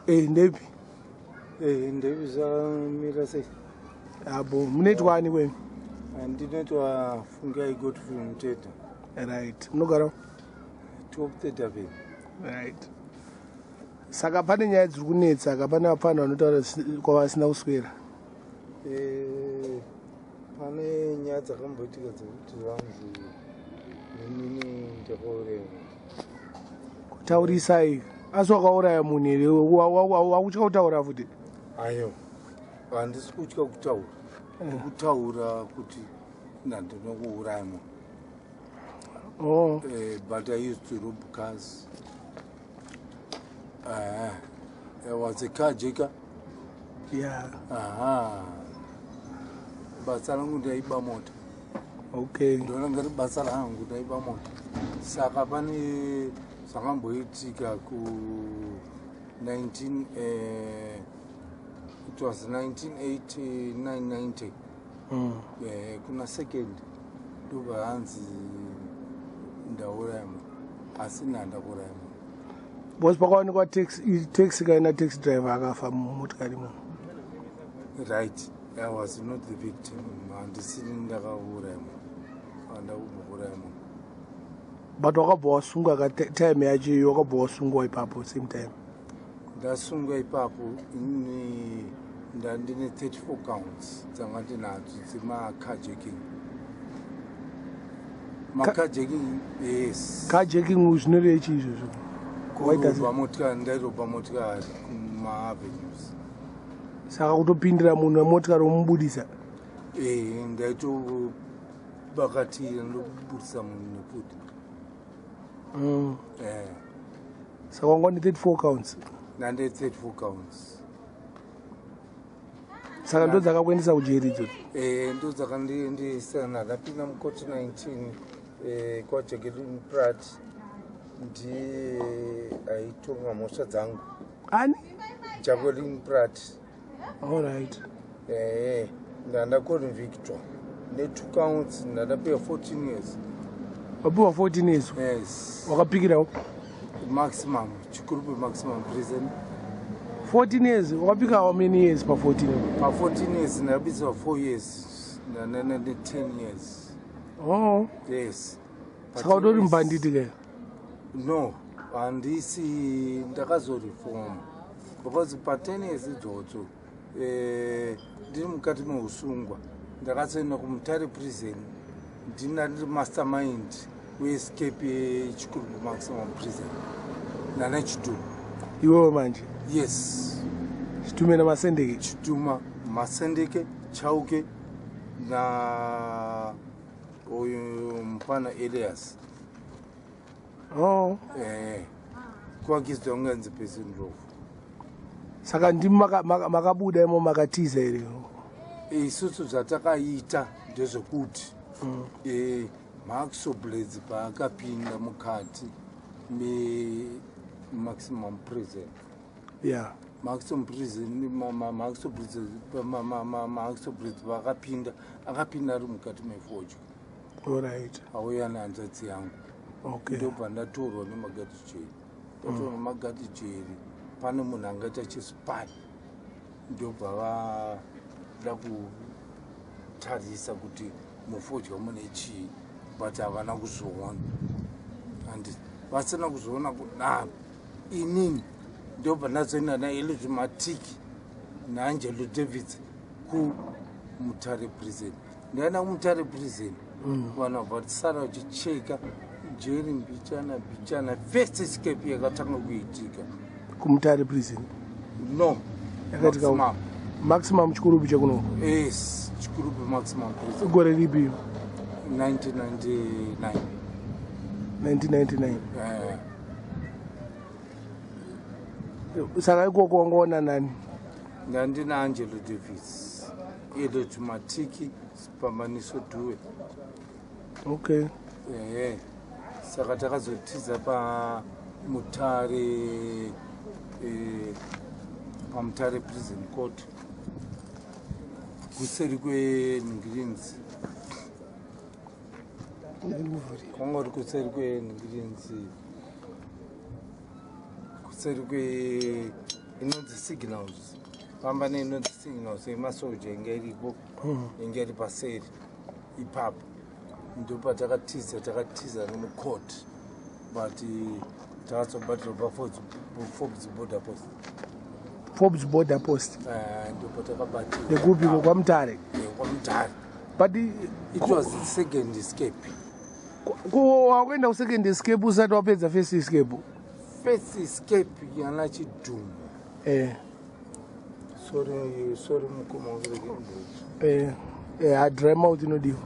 Eh, ndepi? Eh, ndepi zvamira sei? Abo, munoitwa ani kwenu? Ndinoitwa Fungai Godfrey Muteta. Right. Munogara? Top 30. Right. Saka pane nyaya dziri kunetsa ka pane vapfana vanotaura kwavasina kuswera. Eh, pane nyaya dzakamboitika dzekuti vanzi inini ndakauraya. Kutaurisai. Asi wakauraya munhu here? Wakutya kutaura futi? Ayo. Handisi kutya kutaura. Eh. Kutaura kuti ndinokuuraya munhu. Oh. But I used to rob cars. I was a carjacker. Yeah. Aha. Basa rangu ndaiba mota. Okay. Ndona ngari basa rangu ndaiba mota. Saka pane zvakamboitika ku 19 it was 1989 90. Kuna second ndobva hanzi ndauraya munhu, asi nhandakuuraya munhu. Because pakaonekwa taxi kaina taxi driver akafa mumotikari muno. Right, I was not the victim. Handisini ndakauraya munhu, handakumbouraya munhu. But wakabva wasungwa ka time yacho iyo, wakabva wasungwa ipapo same time? Ndasungwa ipapo ini ndandine 34 counts dzanga ndinadzo dzemacarjacking. Macarjacking, yes. Carjacking zvinoreva chii izvozvo? Kurobha motikari, ndairobha motikari kumaavenues. Saka kutopindira munhu wemotikari womubudisa? Eh, ndaitobakatira ndobudisa munhu nefuti. Eh. Saka wanga une 34 counts? Ndande 34 counts. Saka ndo dzakakuendesa kujeri idzodzo? Eh, ndo dzakandiendesa. Ndapinda mukoti 19 kwaJacqueline Pratt, ndiye aitonga mhosva dzangu. Ani? Jacqueline Pratt. Allright. Ndandaconvictwa ne2 counts, ndandapiwa 14 years. Wapiwa 14 years? Yes. Wakapikirawo? Maximum, Chikurubi Maximum Prison. 14 years, wakapika how many years pa14? Pa14 years ndakabiswa 4 years, ndanene 10 years. Oh. Yes. Saka utori mubhanditi ke? No, handisi, ndakazoreforma because pa10 years idzodzo ndiri mukati meusungwa ndakazoenda kuMutare Prison. Ndina ndiri mastermind weescape yeChikurubi Maximum Prison nana Chituma. Iwewe manje? Yes. Chitume naMasendeke? Chituma, Masendeke, Chauke na uyu mufana Elias. Oh. Kwakizwa unganzi Person Ndlovu. Saka ndimi makabuda imo makatiza here? Isusu zvatakaita ndezvekuti Maxoblades paakapinda mukati memaximum prison, maximum prison, Maxoblades paakapinda, akapinda ari mukati mefodya. Auya nehanzvadzi yangu. Ndobva ndatorwa nemagadhi jeri. Ndatorwa nemagadhi jeri, pane munhu angaita chispy, ndobva vada kutarisa kuti mufodya mune chii, but havana kuzoona. And vasina kuzoona kudaro, inini ndobva ndazoenda naElizwe Matiki naAngelo Davids kuMutare Prison. Ndaenda kuMutare Prison, vanhu vabva tisara vachicheka jeri mbichana mbichana. First escape yakatanga kuitika. KuMutare Prison? No. Yakaitika? Maximum. Maximum Chikurubi chekunoko? Yes, Chikurubi Maximum Prison. Gore ripi? 1999. 1999? Eh. Saka ikoko wangaona nani? Ndandina Angelo Davis, Elot Matiki, Sipambaniso Due. Ehe, saka takazotiza paMutare, paMutare Prison Court, kuseri kwenhingirinzi, kwanga uri kuseri kwenhingirinzi, kuseri kwe Inonzi Signals, pamba neinonzi Signals yemasoja inge iripo, inge iri paseri ipapo. Ndopatakatiza, takatiza nemucourt, but takazobatirwa paForbes Border Post. Forbes Border Post. Ndopatakabatirwa. Nekupiko, kwaMutare? KwaMutare. But it was the second escape. Wakuenda kusecond escape usati wapedza first escape? First escape yana Chidhumo. Sorry, sorry, mukoma. Eh, dry mouth inodiwa.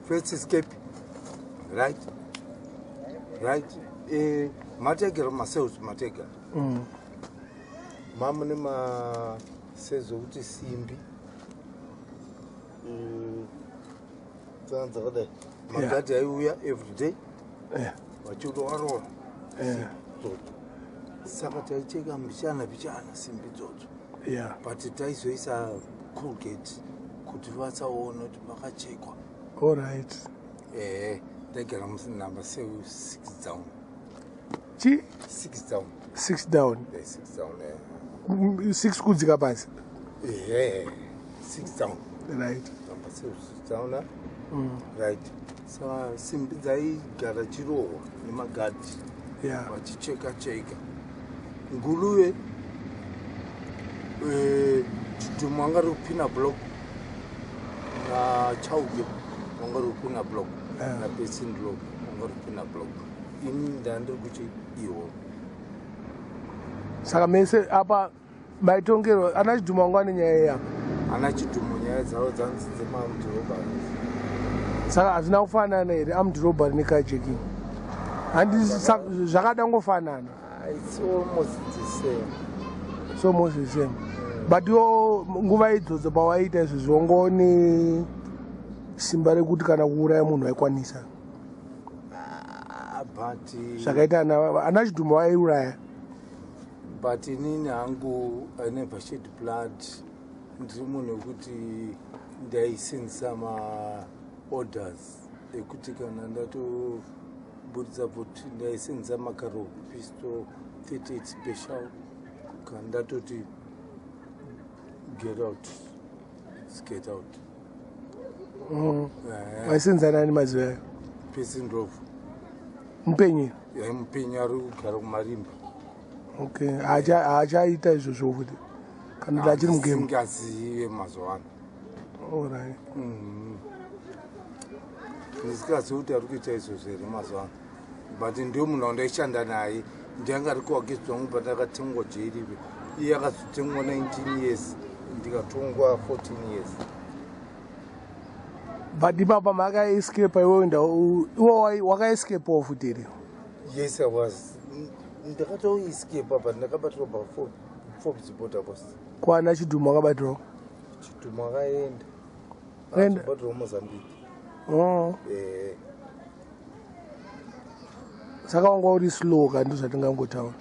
First escape, right, mategera macells, matega mamune macells okuti simbi dzanga dzakadai. Magadhi aiuya everyday vachirovarova dzodzo, saka taicheka mbichana mbichana simbi dzodzo, but taizoisa Colgate kuti vasaona kuti vakachekwa. All right. Ehe, ndaigara munumber six down. Chi? Six down. Six down. Yeah, six down, eh. Six kudzika pasi? Ehe, six down. Number six down, ah. Right, saka simbi dzaigara chirohwa nemagadhi vachicheka cheka nguruve. Chidhumo anga ri kupina block, naChauke wanga ri kupina block, naPesindlo wanga ri kupina block, ini ndandiri kuchi iho. Saka mese apa maitongero ana Chidhumo wangu ane nyaya iyi apa? Ana Chidhumo nyaya dzavo dzanzi dzemaarmed robbery. Saka hazvina kufanana here, armed robbery necarjacking? Handi zvakada ngofanana? It's almost the same. It's almost the same, but yo nguva idzodzo pawaiita izvozvo wangone simba rekuti kana kuuraya munhu vaikwanisa? Ah, but Zvakaita ana Chidhumo vaiuraya. But inini hangu I never shed blood. Ndiri munhu wekuti ndaisenzesa maorders ekuti kana ndatoburitsa pfuti, ndaisenzesa Makarov pistol 38 special. Kana ndatoti get out, it's get out. Waisenzana nani mazuva ayo? Pesindrov. Mupenyu? Mupenyu, ari kugara kuMarimba. Okay, haachaita izvozvo futi kana kuti achiri mugame? Singazive mazuva ano. Alright. Ndisingazivi kuti ari kuita izvozvo here mazuva ano, but ndio munhu wandaishanda naye, ndianga ari kuwakisi wangu pandakatengwa jerive. Iye akazotengwa 19 years, ndikatongwa 14 years. But ipapa makaescape iwewe, iwo wakaescapewo futi here? Yes, I was, ndakatoescape, but ndakabatirwa paForbes Border Post. Kwana Chidhumo wakabatirwa? Chidhumo akaenda. Akaenda? Akazobatirwa Mozambique. Oh. Eh. Saka wanga uri slow ka, ndozvatingangotaura?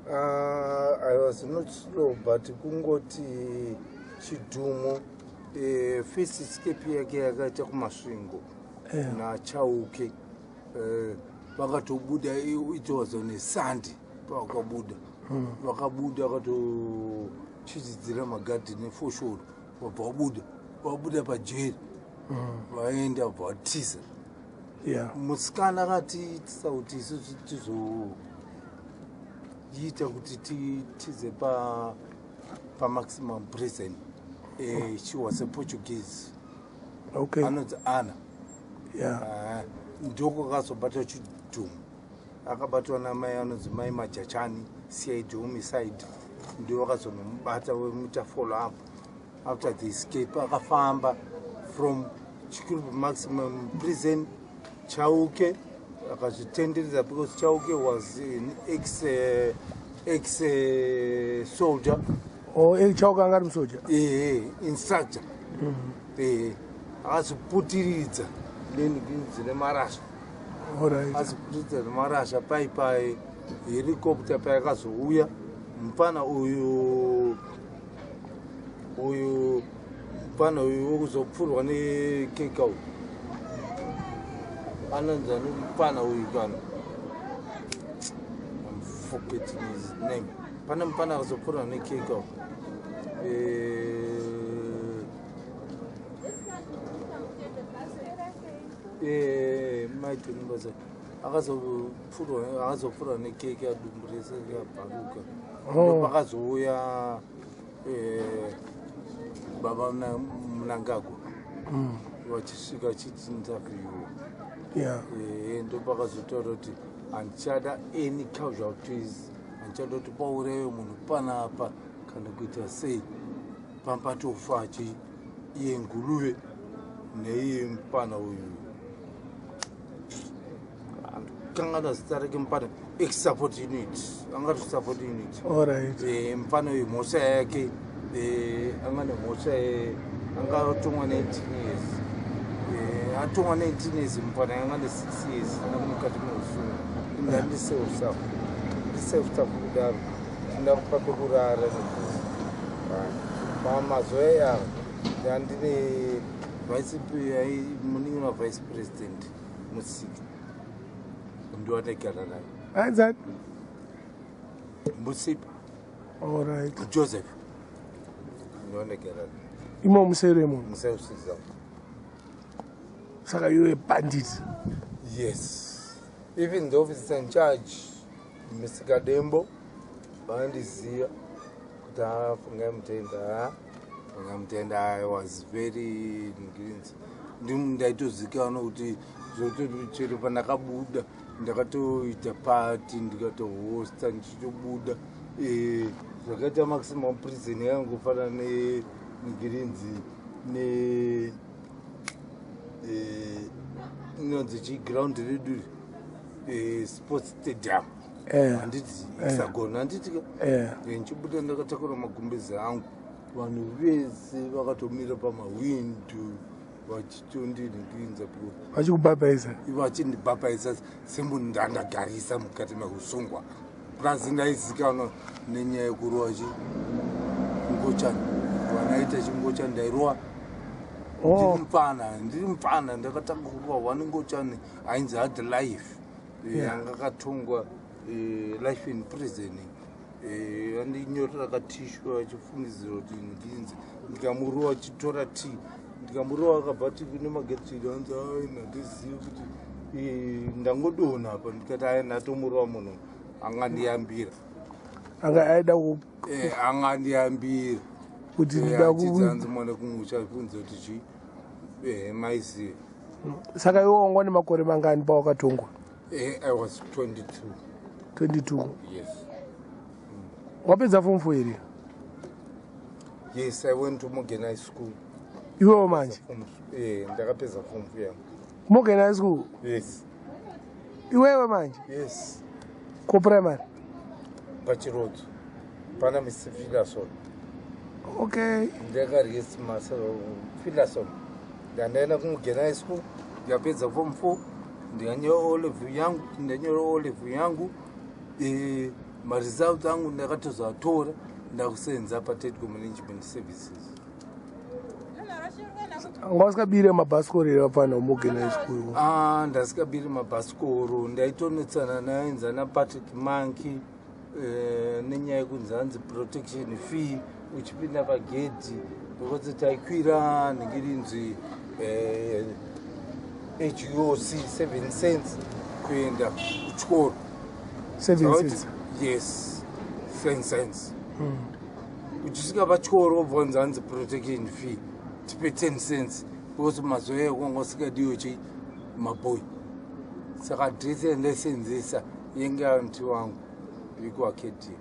I was not slow, but kungoti Chidhumo, first escape yake yakaita kuMasvingo naChauke. Vakatobuda, it was on a Sunday pavakabuda. Vakabuda vakatochichidzira magadhi nefoshoro, vabva vabuda, vabuda pajeri, vaenda, vabva vatiza. Musikana akatiitisa kuti isusu tizoita kuti titize pamaximum prison. She was a Portuguese, anonzi Ana. Ah, ndoko akazobata Chidhumo, akabatwa namai anonzi Mai Majachani, CID homicide, ndio vakazonomubata vemuita follow up after the escape. Akafamba from Chikurubi Maximum Prison, Chauke akazvitenderedza, because Chauke was an ex soldier. Oh, Chauke anga ari musoja? Ehe, instructor. Ehe, akazoputiridza nenhingi dzine marasha. Azoputiridza nemarasha pai helicopter payakazouya, mufana uyu, uyu mufana uyu wekuzopfurwa nekeka uyu anonzi ani mufana uyu kana Forgetting his name. Pane mupana akazopfuura nekeke apo. Maitonimbasa akazopfurwa nekeke, adumbu rese rikabvaruka. Ndopakazouya baba Mnangagwa vachisvika vachiti interview. Ndopakazotaura kuti handichada any casualties, handichada kuti paurayiwe munhu panapa kana kuita sei. Pambatofa chi iye Nguluve neiye mupana uyu, kangana zita rake, mupana ex support unit, angati support unit. Mufana uyu mhosva yake, anga nemhosva, angatongwa 19 years. Atongwa 19 years, mufana anga ne6 years anga mukati meusungu. Ndandiseusafu ndiseusafu kudaro, tinda kupa pekurara. Mazuva aya ndandine vice, munin'ina vice president Musika, ndiwandaigara naye. Ainzani? Musipa. Joseph, ndiwandaigara naye. Imo musero imomo? Museusiza. Saka iwe bandit? Yes, even the officer in charge, Mr Kadembo, vandiziva kuti afungai Mutenda, ha, Fungai Mutenda. I was very greens, ndaitozikanwa kuti zvototi chero pandakabuda ndakatoita party, ndikatohosta ndichitobuda. Zvakaita maximum prison yangofanana negrinzi ne inonzi chiground redu, sports stadium. Handiti Hexagon, handiti ka? Ndichibuda ndakatakura magumbezi angu, vanhu vese vakatomira pamahwindo vachitondiringirinza. Vachikubhabhaisa? Vachindibhabhaisa semunhu ndandagarisa mukati meusungwa. Plus ndaizikanwa nenyaya yekurova chingochani, vanaita chingochani, ndairowa. Ndiri mupfana, ndiri mupfana, ndakatanga kurova one ngochani ainzi Hard Life. Anga akatongwa life in prison. Andinyorera katishu achifungidzira kuti ndinzi ndikamurova achitora tea, ndikamurova akabva ati kune magetsi, anzi ai handizivi kuti ndangodonha apa. Ndikati ai ndatomurova munhu angandiyambira. Anga aida Angandiyambira. Kuti ndida Achidzi mwana kumuchafunza kuti chi maizive. Saka iwe wanga une makore mangani pawakatongwa? I was 22. 22? Yes. Wapedza form 4 here? Yes, I went to Morgan High School. Iwewo manje? Ndakapedza form 4 yangu. Morgan High School? Yes. Iwewe manje? Yes. Kuprimary? Pachirodzo pana Mr Filason. Ndakaryesi masa Filason. Ndandaenda kuMorgan High School, ndikapedza form 4, ndikanyora O level yangu, ndanyora O level yangu. Maresults angu ndakatozoatora ndakusenza paTetco Management Services. Anga usikabire mabhasikoro here vapfana muMorgan High School? Ah, ndasikabiri mabhasikoro. Ndaitonetsana nainzi ana Patrick Monkey, nenyaya yekunzi hanzi protection fee uchipinda pagedhi, because taikwira nhingi rinzi HUOC 7 cents kuenda kuchikoro. 7 cents? Yes, 7 cents. Uchisvika pachikoro wobva wanzi hanzi protection fee, tipe 10 cents, because mazuva eyo kwanga usikadiwe chi mabhoi. Saka adhiresi yandaisenzesa yenge aunty wangu ikuArcadia.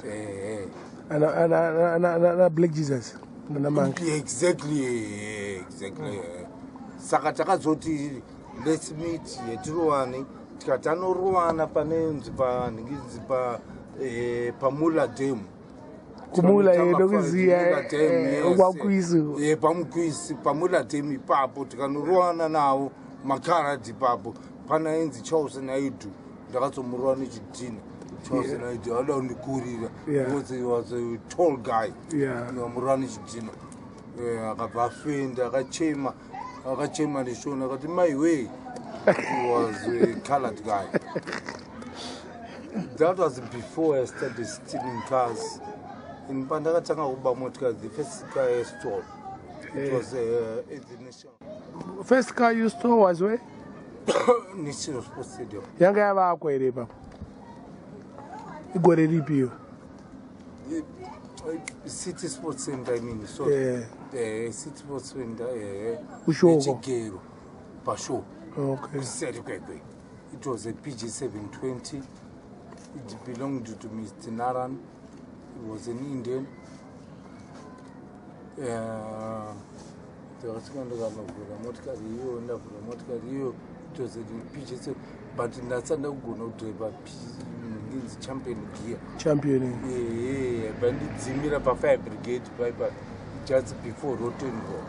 Ehe. Ana Black Jesus nana Monkey? Exactly. Saka takazoti let's meet yetirowane, tikati anorowana panenzi panhingizi pa paMula Dam. Kumula yedu kuziya kwaKwisi. PaMukwisi, paMula Dam ipapo, tikanorowana nawo makaradhi ipapo. Pana inzi Charles Naidu, ndakazomurowa nechidhina. Charles Naidu ada kundikurira because he was a tall guy. Ndikamurowa nechidhina. Akabva afenda, akachema, akachema neshona, akati mai wee. He was a colored guy. That was before I started stealing cars. In pandakatanga kuba motikari, the first car I stole, it was at the national First car you stole was where? National Sports Stadium. Yanga yavakwa here ipapo? Igore ripi iyo? City Sports Center, I mean, sorry. City Sports Center, Kushoko. Nechigero pashow. Kuseri kwekwe. It was a PG 720. It belonged to Mr. Naran. He was an Indian. Ndakasvika ndikanovhura motikari iyo, ndavhura motikari iyo. It was a PG7, but ndasanda kugona kudhiraivha inzi Champion gear. Champion. Ehe, bandidzimira pafire brigade paipa, just before Rotengo.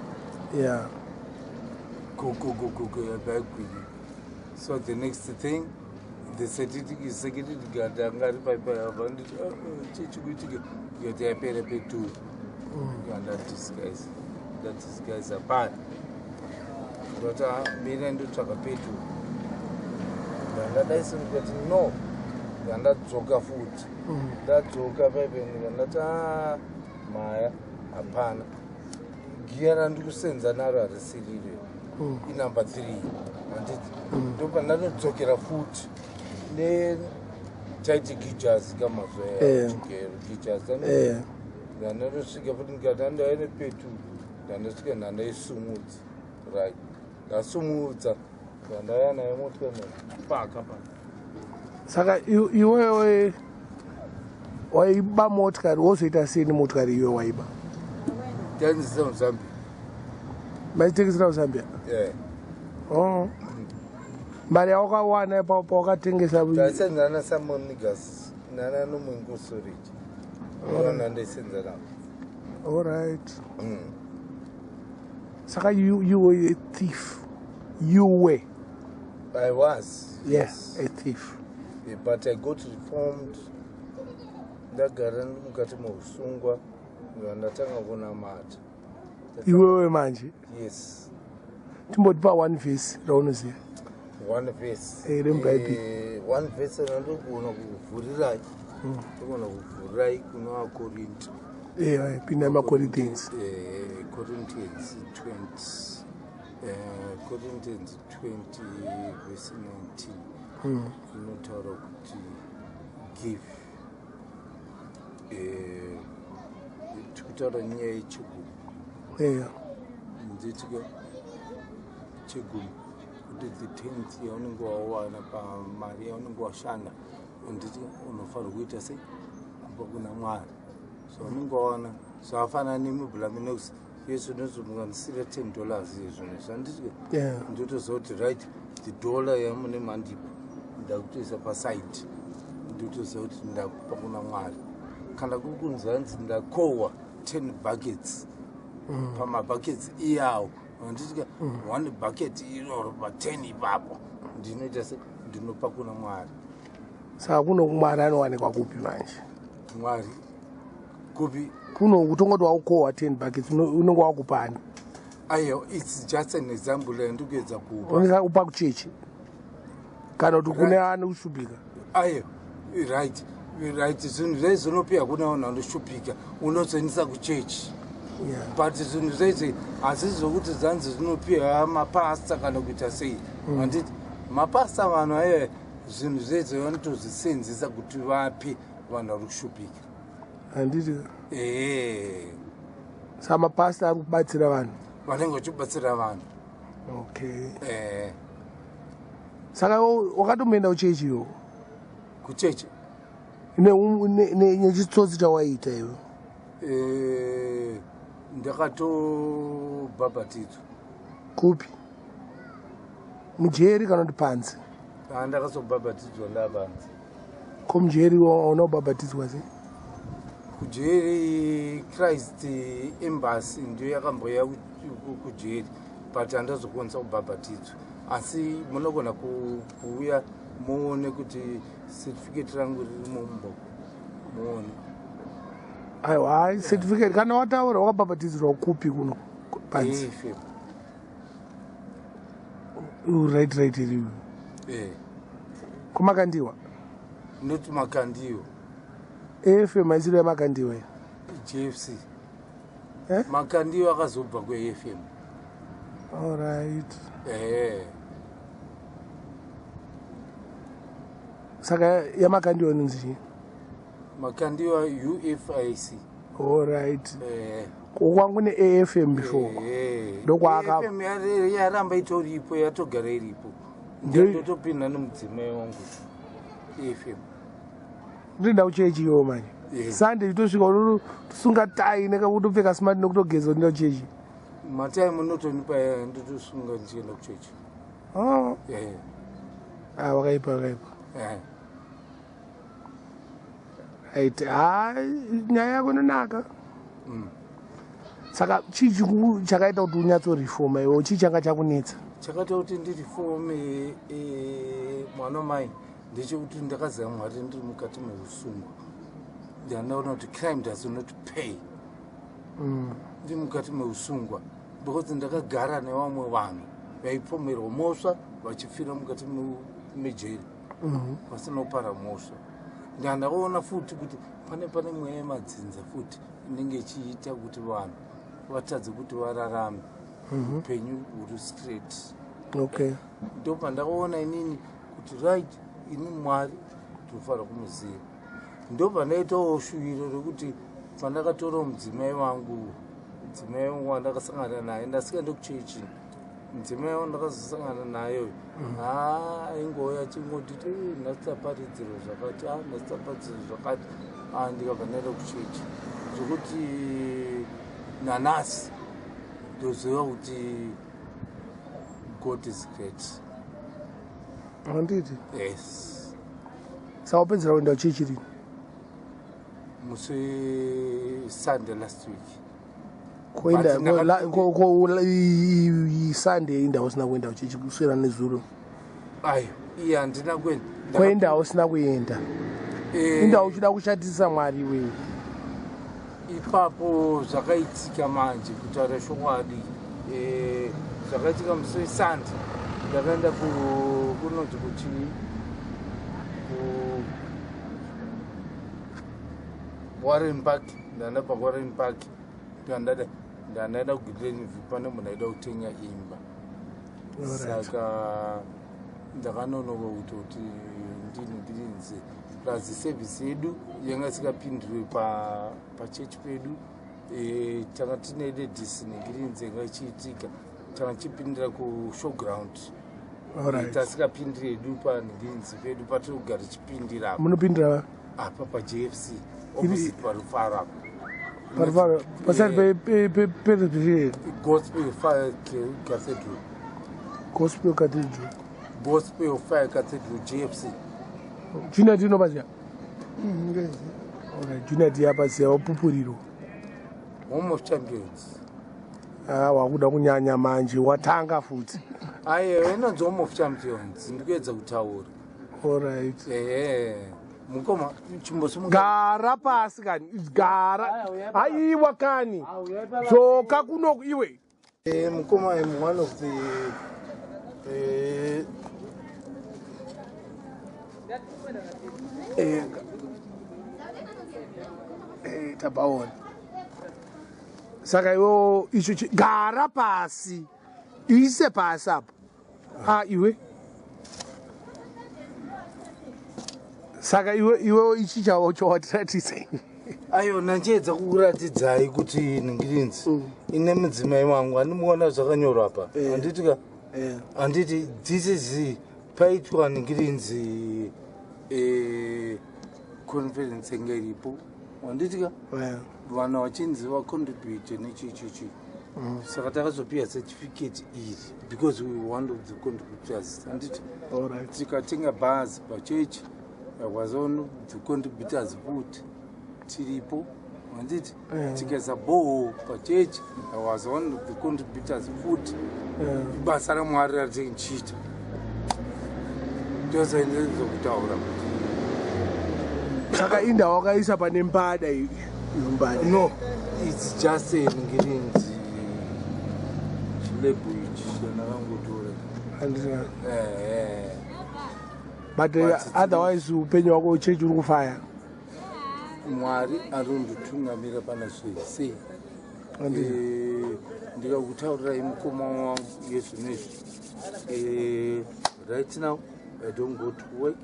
Go go go go go, yabaigwini. So the next thing, the certificate, security guard anga ari paipa vanditi, "Chichikuitika?" Ndikati, "Yapera petrol." Ndadisguise, ndadisguise apana. Ndoti, "Ah, mina ndotsvaka petrol." Ndandadaisa, ndikati, "No." Ndandadzoka futi, ndadzoka paipa, ndikandati, "Ah, maya, hapana giya randikusenza naro, harisirire, inumber 3, handiti?" Ndopa ndanodzokera futi ne taiti gijas kamazuva chigero gijas. Ndandosvika futi, ndikati, "Handauya nepetrol." Ndandosvika, ndandaisumudza, right, ndasumudza, ndandauya nayo motikari, paka pa. Saka iwewe waiba motikari, wozoita sei nemotikari iwe waiba? Tainzisa muZambia. Maitengesera kuZambia? Yeah. Oh. Mari yawakawana pawakatengesa? Ndaisenza nasamonigas nana nomungu storage, ndaisenza navo. Alright, saka you were a thief, you were? I was. Yes, a thief. Yeah, but I got reformed. Ndagara mukati meusungwa, ndatanga kunamata. Iwewe manje? Yes. Timbotipa one verse raunoziva. One verse? RemuBhaibheri. One verse randogona kuvhurirai, ndogona kuvhurirai kuna vaKorinti. Pinda maCorinthians. Corinthians 20, Corinthians 20 verse 19 inotaura kuti give. Tikutaura nyaya yechigumi. Nditike chegumi, kuti the tenth yaunenge wawana pamari yaunenge washanda, nditi unofanira kuita sei? Kupa kuna Mwari zvaunenge wawana. Zvakafanana nemublaminox yesu, unozomukanisira $10 izvona, zvanditike. Ndotoziva kuti, right, the dollar yamune mandipa, ndakutoisa paside, ndotoziva kuti ndakupa kuna Mwari. Kana kuri kunzanzi ndakohwa 10 buckets, pamabuckets iyawo, handitika, one bucket iroro pa10 ipapo, ndinoita se ndinopa kuna Mwari. Saka kuno Mwari anowanikwa kupi manje? Mwari kupi? Kuno kutongoti wakukohwa 10 buckets, unenge wakupani? Aiyo, it's just an example yandikuedza kupa. Unisa upa kuchechi kana kuti kune anoshupika? Aiyo, right, zvinhu zvai zvinopiwa kuna vanhu vanoshupika, unozoendesa kuchechi. But zvinhu zvaizvi hazisi zvokuti zanzi zvinopiwa mapasta kana kuita sei, handiti? Mapasta, vanhu aya, zvinhu zvaizvi vanotozvisenzesa kuti vape vanhu vari kushupika. Handiti? Ee. Saka mapasta ari kubatsira vanhu? Vanenge vachibatsira vanhu. Okay. Ee. Saka wakatomboenda kuchechi iwo? Kuchechi? Nechitsotsi chawaiita iwe. Ndakatobhabhatidzwa. Kupi, mujeri kana kuti panze? Ndakazobhabhatidzwa ndapanze. Ko mujeri waona kubhabhatidzwa sei? Kujeri, Christ Embassy ndiyo yakamboya kujeri, but handazokwanisa kubhabhatidzwa. Asi munogona kuuya muone kuti certificate rangu ririmo mubhuku, muone. Aiwa, hai, certificate kana wataura, wakabhabhatidzirwa kupi, kuno panze? AFM. Right, iriyo. Eh. Kumakandiwa? Not Makandiwa. AFM haisiro yaMakandiwa. JFC. Eh? Makandiwa akazobva kuAFM. All right. Ehe. Saka yaMakandiwa inonzi chii? Makandiwa UFIC. All right. Eh. Kwangu ne-AFM before. Eh. Ndokwaaka- AFM yaramba itoripo, yatogara iripo. Ndotopinda nemudzimai wangu. AFM. Ndinoenda kuchechi iwo manje. Eh. Sunday itosvika unotosunga tai nekutopfeka smart nekutogeza unoenda kuchechi. Matai munotonipa ndotosunga ndichienda kuchechi. Oh. Eh. Ah, wakaipa wakaipa. Eh. Right. Ha, nyaya yako inonaka. Saka chii chakaita kuti unyatsoreforma iwe? Chii changa chakunetsa? Chakaita kuti ndireforme, mwana mai, ndechekuti ndakaziva Mwari ndiri mukati meusungwa. Ndandaona kuti crime does not pay. Ndiri mukati meusungwa because ndakagara nevamwe vanhu vaipomerwa mhosva vachifira mukati mejeri vasina kupara mhosva. Ndandakaona futi kuti pane mweya yemadzinza futi inenge ichiita kuti vanhu vatadze kuti vararame upenyu huri straight. Ndobva ndakaona inini kuti right, ini Mwari ndinofanira kumuziva. Ndobva ndaitawo shuviro rekuti pandakatora mudzimai wangu, mudzimai wangu wandakasangana naye ndasikaende kuchechi, mudzimai wangu ndakazosangana naye, ha, aingouya achingonditi, "Nhasi taparidziro zvakati, a nhasi taparidziro zvakati." A, ndikabva ndaenda kuchechi, zvokuti nanhasi ndoziva kuti God is great. Handiti? Yes. Saka wapedzera kuenda kuchechi rini? Musi Sunday last week. Koenda But Sunday inda usina kuenda kuchechi kuswera nezuro? Ayo, iye handina kuenda. Koenda usina kuenda? Inda uchida kushatisa Mwari iwewe. Ipapo zvakaitika manje, kutaura chokwadi, zvakaitika musi weSunday ndakaenda kunonzi kuti Warren Park. Ndandabva kuWarren Park, ndandada ndandaenda kuGlenview, pane munhu aida kutenga imba. Saka ndakanonoka kutoti ndini ndirinze, plus service yedu yanga isingapindurwe pachechi pedu. Tanga tine ladies negirinzi yanga ichiitika, tanga tichipindira kushowground. Tasikapindiri hedu panegirinzi pedu patiri kugara tichipindira apa. Munopindira? Apa paJFC, opposite paRufaro apa. Parufaro pasati pepresbyterian? Gospel Fire Cathedral. Gospel Cathedral. Gospel Fire Cathedral, JFC. Junior tinopaziya. Alright, Junior tiyapaziya wapupuriro. Home of Champions. Ah, wakuda kunyanya manje, watanga futi. Aiwa, inonzi Home of Champions, ndikuedza kutaura. Alright. Ehe, mukoma, chimbosimuka. Gara pasi kani, gara. Aiwa kani, dzoka kuno iwe. Mukoma, I'm one of the Tabaona. Saka iwo icho gara pasi, ise pasi apo. Ah, iwe, saka iwe ichi chawo chowatiratidza? Aiwa, nanchiedza kukuratidzai kuti ningirinzi ine mudzimai wangu, handimuona zvakanyorwa apa? Handiti ka? Handiti this is paitwa ningirinzi conference yanga iripo, handiti ka? Vanhu vachinzi vacontribute nechichichi, saka takazopiwa certificate iri because we one of the contributors, handiti? Tikatenga bhazi pachechi, was one of the contributors futi, tiripo, handiti? Tikaisa borehole pachechi, I was one of the contributors futi. Basa raMwari ratinchiita, ndozoendezo kutaura kuti Saka inda wakaisa pane mbada iyo, mbada? No, it's just ngirinzi chilabel ichi chandakangotora. Handiti? Eh. But otherwise upenyu hwako, chechi uri kufaya? Mwari arondotungamira pana zvese. Ndikakutaurirai, mukoma wangu, yezvinezvi, right now I don't go to work,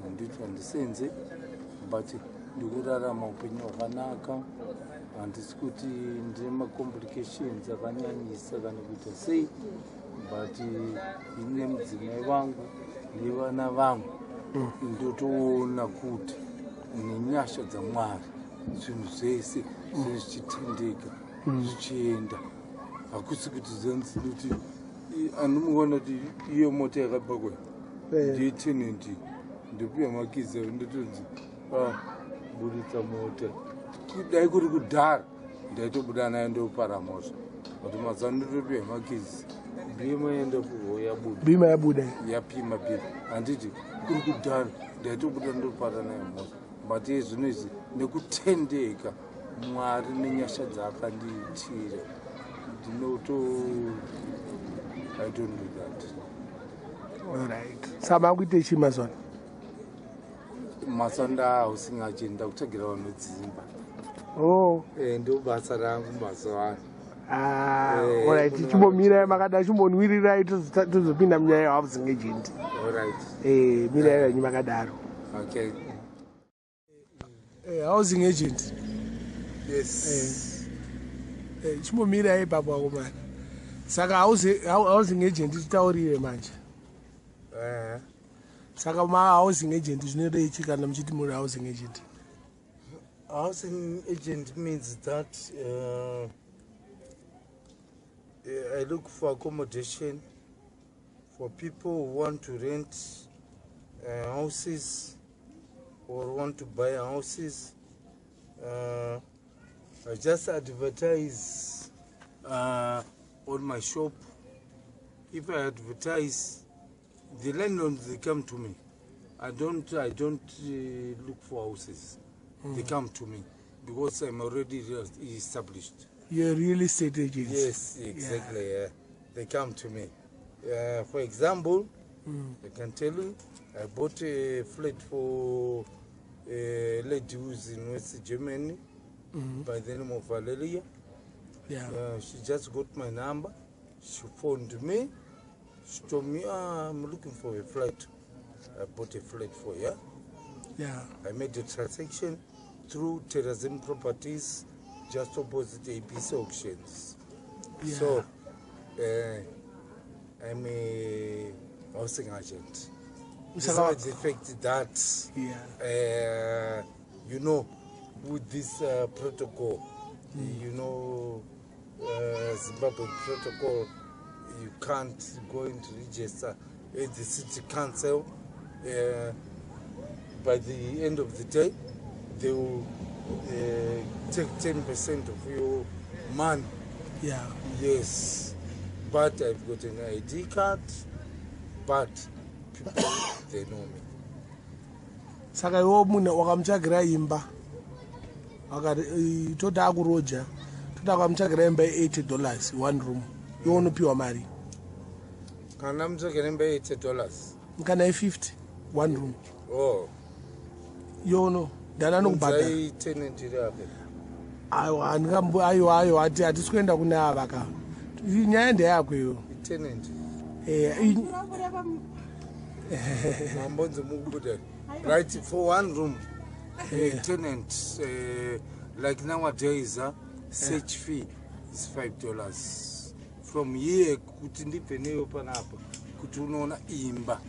handiti handisenze, but ndikurarama upenyu hwakanaka. Handisi kuti ndine macomplications akanyanyisa kana kuita sei, but ine mudzimai vangu nevana vangu, ndotoona kuti nenyasha dzaMwari zvinhu zvese zvinhu zvichitendeka, zvichienda. Hakusi kuti zanzi kuti andimuona kuti iyo mota yakapakwa ndetenant, ndopiwa makiza, ndotonzi, "Ah, buritsa mota." Dai kuri kudhara ndaitobuda nayo ndopara mhosva, but mazuva ndotopiwa makizi, bhima yendapuhwa yabuda. Bhima yabuda. Yapima bhima, handiti? Kuri kudhara ndaitobuda ndopara nayo mhosva, but izvino izvi nekutendeka Mwari nenyasha dzaakandiitira, ndinoto I don't do that. Alright, saka makuite chii mazwana? Mazuva ndahousing agent, ndakutsvagira vanhu dzimba. Oh. Ndo basa rangu mazuva ano. Ah, alright, chimbomirai makada, chimbonwirirai, tozopinda munyaya yehousing agent. Alright. Mirai venyu makadaro. Okay. Housing agent. Yes. Chimbomirai ipapo akomana. Saka housing agent, titaurire manje. Saka mahousing agent zvinorei chi kana muchiti muri housing agent? Housing agent means that I look for accommodation for people who want to rent houses or want to buy houses. I just advertise on my shop. If I advertise, the landlords, they come to me. I don't look for houses. They come to me because I'm already established. You're a real estate agent. Yes, exactly. Yeah. They come to me. For example, I can tell you, I bought a flat for a lady who's in West Germany by the name of Valeria. She just got my number. She phoned me. She told me, "Ah, I'm looking for a flat." I bought a flat for her. I made a transaction through Terrazim Properties, just opposite ABC Auctions. So, I'm a housing agent. Besides the fact that, with this protocol, Zimbabwe protocol, you can't go into register at the city council. By the end of the day, they will take 10% of your money. Yes, but I've got an ID card, but people, they know me. Saka iwo munhu wakamutsvagira imba, akati toti akuroja, toti akamutsvagira imba ye$80 one room, iwo unopiwa mari? Kana mutsvagira imba ye$80? Kana ye50 one room. Oh. Yono ndani anokubhadhara? Unzai tenant iri apo. Aiwa, handingambo, aiwa, aiwa, hatisi kuenda kune ava ka, nyaya ndeyako iyo. Itenant. Eh. Mambonzi mukubuda right for one room, a tenant, like nowadays, search fee is $5 from here kuti ndibve neyo panapa kuti unoona imba,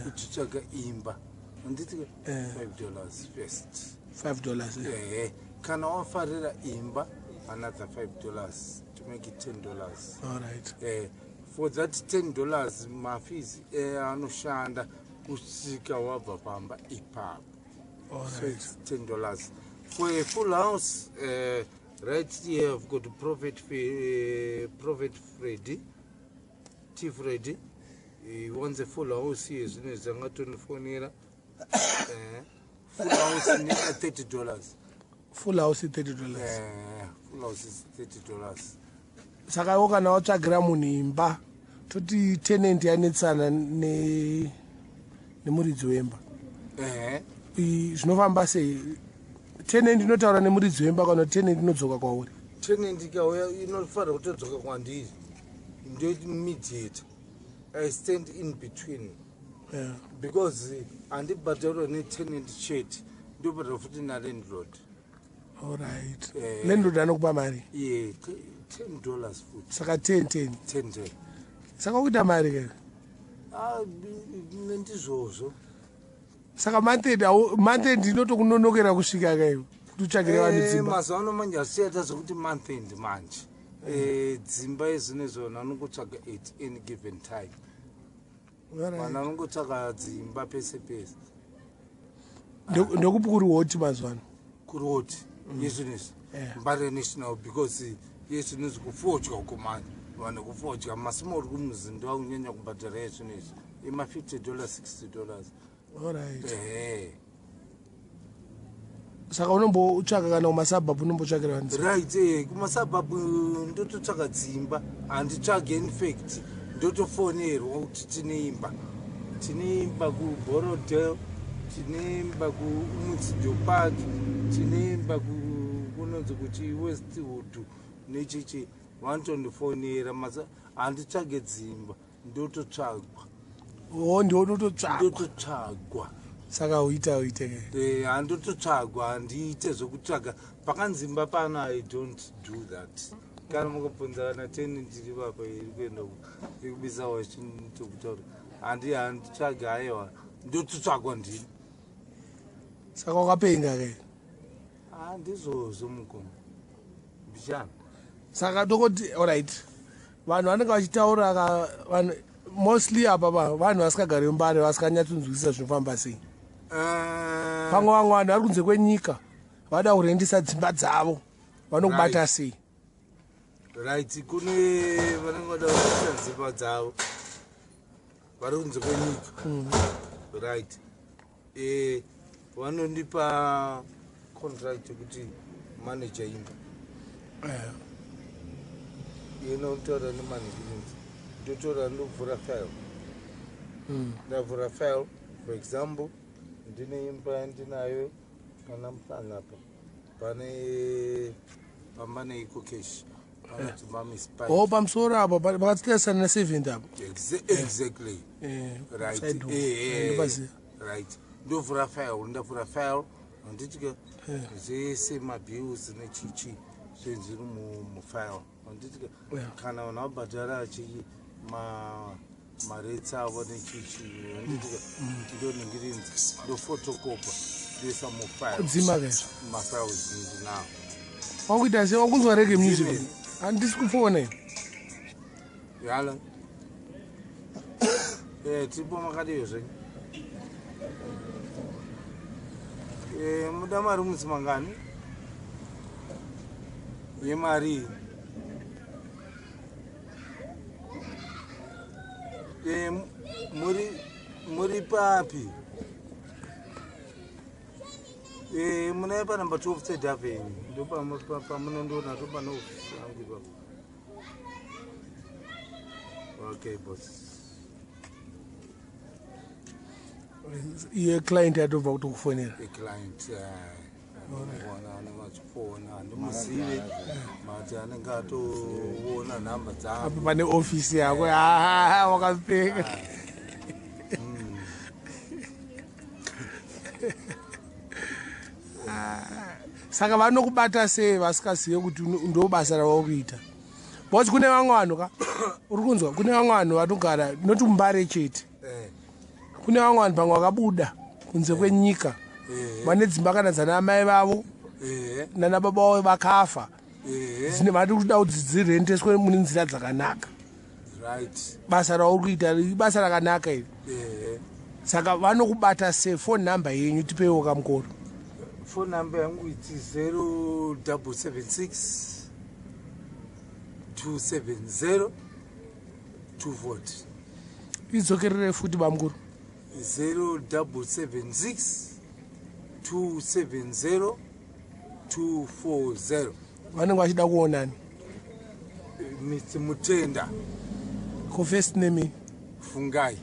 uchitsvaga imba, handiti? $5 first. $5. Ehe, kana wafarira imba, another $5 to make it $10. All right. For that $10, mafees anoshanda kusvika wabva pamba ipapo. All So right. it's $10 for a full house. Right here I've got Prophet Freddy T Freddy. He wants a full house here. Zvino zvangatondifonera, full house ne $30. Full house $30? Full house is $30. Saka iwo kana watsvagira munhu imba, toti tenant yanetsana ne Nemuridzi wemba. Zvinofamba sei? Tenant inotaura nemuridzi wemba kana tenant inodzoka kwauri? Tenant ikauya, inofanira kutodzoka kwandiri. Ndomediator, I stand in between because handibhadharwa netenant chete, ndobhadharwa futi nalandlord. Allright. Landlord anokupa mari? Ye, $10 futi. Saka 10 10? 10 10. Saka kuita mari ke? Ah, ndizvozvo. Saka month end inotokunonokera kusvika kaivo kuti utsvagire vanhu dzimba? Mazuva ano manje hazvichaita zvekuti month end manje. Dzimba izvinezvi vanhu vanongotsvaga at any given time. Vanhu vanongotsvaga dzimba pese pese. Ndokupi kuri hot mazuva ano? Kuri hot yezvinezvi? Mbare National, because yezvinezvi kufodya uko manje, vanhu kufodya masmall rooms ndokunyanya kubhadhara yezvinezvi, ima-$50, $60. Allright. Ehe. Saka unombotsvaka kana kumasuburbs, unombotsvakira vanhu dzimba? Right, kumasuburbs ndototsvaka dzimba. Handitsvage, in fact ndotofonerwa kuti tine imba, tine imba kuBorrowdale, tine imba kuMutsijo Park, tine imba kunonzi kuti Westwood nechichi. Vanotondifonera. Handitsvage dzimba, ndototsvagwa. O, ndiwo unototsvakwa? Ndototsvagwa. Saka uita uite ke? Handototsvagwa, handiite zvekutsvaga pakanzimba pano. I don't do that. Kana mukabvunza kana tenant iri papa iri kuenda iri kubisa wachitokutaura, handitsvage, aiwa, ndototsvagwa ndini. Saka wakapenga ke? Handizvozvo, mukoma, mbichana. Saka tokoti allright, vanhu vanenge vachitaura vanhu mostly apa vanhu vasikagari muMbare, vasikanyatsunzwisisa zvinofamba sei. Pamwe vamwe vanhu vari kunze kwenyika vada kurendisa dzimba dzavo, vanokubata sei? Right, kune vanenge vada kurendisa dzimba dzavo vari kunze kwenyika, right, vanondipa contract yekuti manager imba. Inotaura nemanagement, ndotora, ndovhura file. Ndavhura file, for example, ndine imba yandinayo pana Muhlanga, pane pamba neEcoCash, panoti Mami. O, pamusoro apo pakatitasana na70 apo? Exactly. Right. Side door. Ndopaziva. Right, ndovhura file. Ndavhura file, handitike zvese mabills nechichi zvinhu zviri mufile, handitike? Kana vanhu vabhadhara chi marates avo nechichi, handitike, ndonhingirinzi, ndofotokopa, ndoisa mufile. Kudzima ke? Mafiles ndinawo. Wakuita sei? Wakunzwa reggae music? Dzime. Handisi kufona ini. Yala, tipo makadiyo zvenyu? Muda mari musi mangani yemari? Muri papi? Munai panumber 12 Third Avenue, ndo pamunondoona, ndo pane ofisi yangu ipapo. Okay, boss. Iye client yatobva kutokufonera? Iclient ona anenge achifona, handimuzive, but anenge atoona nhamba dzangu. Apa pane ofisi yako. Ah, wakapfeka. Saka vanokubata sei vasikazive kuti ndo basa rava kuita? Because kune vamwe vanhu ka, uri kunzwa, kune vamwe vanhu vanogara noti muMbare chete. Kune vamwe vanhu pamwe vakabuda kunze kwenyika, vane dzimba kana dzana mai vavo nana baba vavo vakafa, dzine vari kuda kuti dzirendeswe mune nzira dzakanaka. Basa rauri kuita ibasa rakanaka iri. Saka vanokubata sei? Phone number yenyu tipeiwo kamukoro. Phone number yangu iti 0776 270 240. Idzokerere futi, bamukuru. 0776 270 240. Vanenge vachida kuonani? Mr Mutenda. Ko first name? Fungai.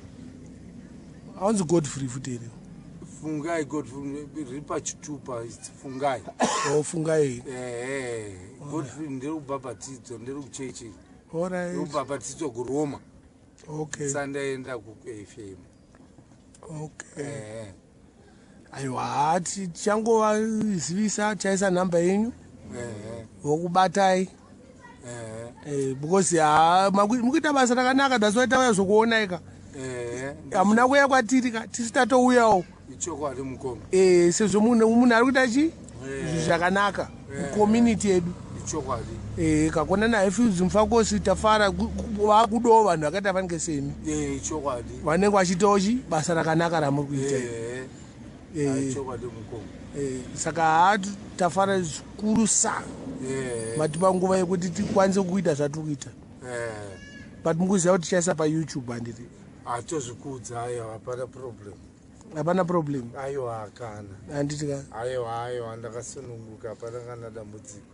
Aunzi Godfrey futi here? Fungai Godfrey riri pachitupa, it's Fungai. O, Fungai. Ehe, Godfrey ndiri kubhabhatidzwa, ndiri kuchechi. Alright. Kubhabhatidzwa kuRoma. Sandaenda kuAFM. Okay. Aiwa, tichangovazivisa, tichaisa nhamba yenyu vokubatai. Because ha, mukuita basa rakanaka. That's why tauya zokuonai ka. Hamuna kuuya kwatiri ka, tisi tatouyawo. Ichokwadi, mukoma. Sezvo munhu ari kuita chi zvinhu zvakanaka mucommunity yedu. Ichokwadi. Kakona naHighfields, Mufakose, tafara vakudawo vanhu vakaita fanike semi. Ichokwadi. Vanenge vachiitawo chi basa rakanaka ramuri kuita. Ichokwadi, mukoma. Saka ha, tafara zvikuru sa matipa nguva yekuti tikwanise kuita zvatiri kuita. But mukuziva kuti tichaisa paYouTube, handiti? Hatozvikudza, aiwa, hapana problem. Hapana problem? Aiwa, kana. Handiti ka? Aiwa, aiwa, ndakasununguka, hapana kana dambudziko.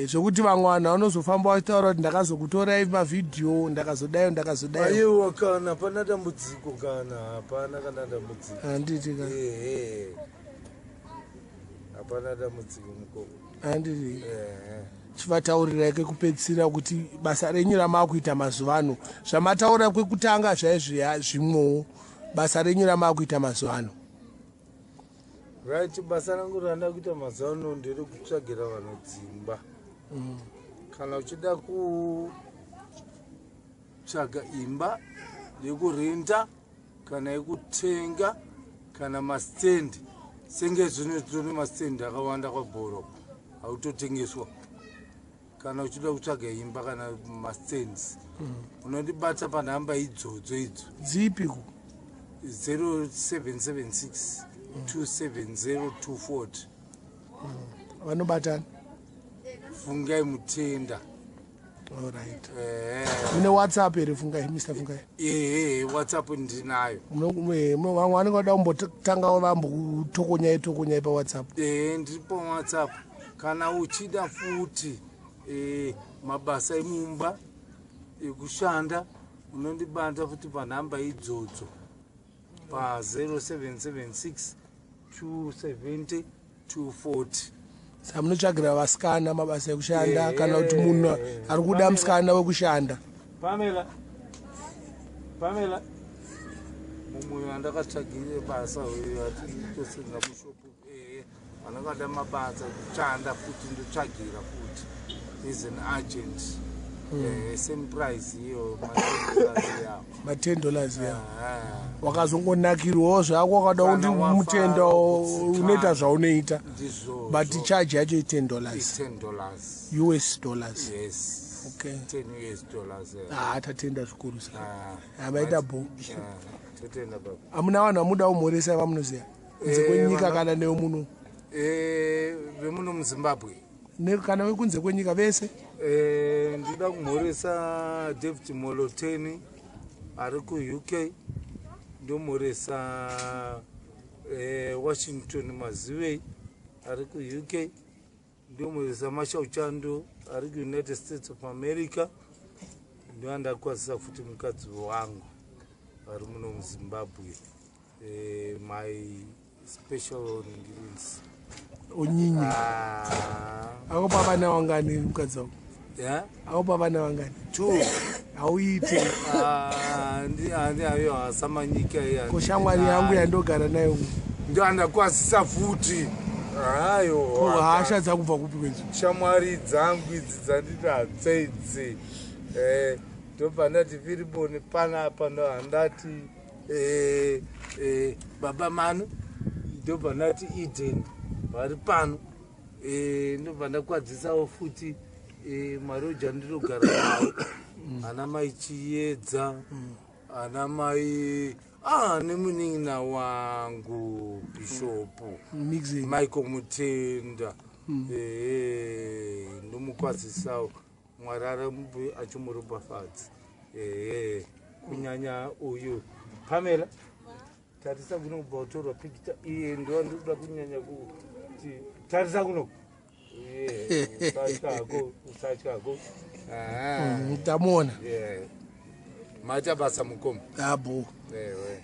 Zvokuti vamwe vanhu vanozofamba vachitaura kuti ndakazokutorai mavhidhiyo, ndakazodaiwo, ndakazodaiwo. Aiwa, kana, hapana dambudziko, kana hapana kana dambudziko. Handiti ka? Ehe, hapana dambudziko, mukoma. Handiti? Ehe. Chivataurirai kekupedzisira kuti basa renyu ramaakuita mazuva ano, zvamataura kwekutanga zvaizviya, zvimwewo basa renyu ramaakuita mazuva ano. Right, basa rangu randa kuita mazuva ano nderekutsvagira vanhu dzimba. Kana uchida kutsvaga imba yekurenda kana yekutenga kana mastendi, senge zvino tine mastendi akawanda kwabhoro autotengeswa. Kana uchida kutsvaga imba kana mastands, unondibata panhamba idzodzo idzo. Dzipi ku? 0776 270 240. Vanobatana? Fungai Mutenda. Alright. Mune WhatsApp here, Fungai, Mr Fungai? Ehe, WhatsApp ndinayo. Vamwe vanenge vada kumbotangawo vambotokonyai tokonyai paWhatsApp. Ehe, ndiri paWhatsApp. Kana uchida futi mabasa emumba ekushanda, unondibata futi panhamba idzodzo, pa0776 270 240. Saka munotsvagira vasikana mabasa ekushanda kana kuti munhu ari kuda musikana wekushanda? Pamela, Pamela, mumwe wandakatsvagire basa uyu atitosenza mushopu. Ehe, vanongada mabasa kushanda futi, ndotsvagira futi is an agent. Same price iyo, ma-$10 yawo. Ma-$10 ya wakazongonakirwawo zvako, wakada Kana kuti wafara, mutenda kutsikana. unoita zvaunoita. Ndizvo. But charge yacho i-$10? I-$10. US dollars? Yes. 10 US dollars, eh. Ah, tatenda zvikuru sa. Ah, Hamaita bo. Ah, totenda, baba. Hamuna vanhu vamuda kumhoresa vamunoziva kunze kwenyika kana nevemuno? Vemuno muZimbabwe? Kana vekunze kwenyika vese. Ndinoda kumhoresa David Moloteni ari kuUK, ndomhoresa Washington Mazivei ari kuUK, ndomhoresa Mashau Chando ari kuUnited States of America, ndoandakwazisa futi mukadzi wangu ari muno muZimbabwe, my special ngirins. Onyinyi. Ah, Akopa vana vangani mukadzi wako? Yeah? Akopa vana vangani? Two. Hauite. Ah, ayo asamanyika. Ko shamwari yangu yandogara nayo? Ndo andakwazisa futi ayo. Ko hasha dzakubva kupi kwedzo? Shamwari dzangu idzi dzandinadzo idzi, ndobva ndati Firiboni panapa, ndo handati baba Manu, ndobva ndati Eden vari pano. Ndobva ndakwadzisawo futi maroja ndinogara nawo, ana mai Chiedza, ana mai nemunin'ina wangu Bishopu Mixing. Michael Mutenda. Ehe, ndomukwazisawo, Mwari arambe achimuropafadza. Ehe, kunyanya uyu Pamela, tarisa kuno, kubva utorwa pikicha iye, ndo ndikuda kunyanya kuti tarisa kuno. Usatyako, usatyako. Tamuona. Maita basa, mukoma. Abo. Ewe.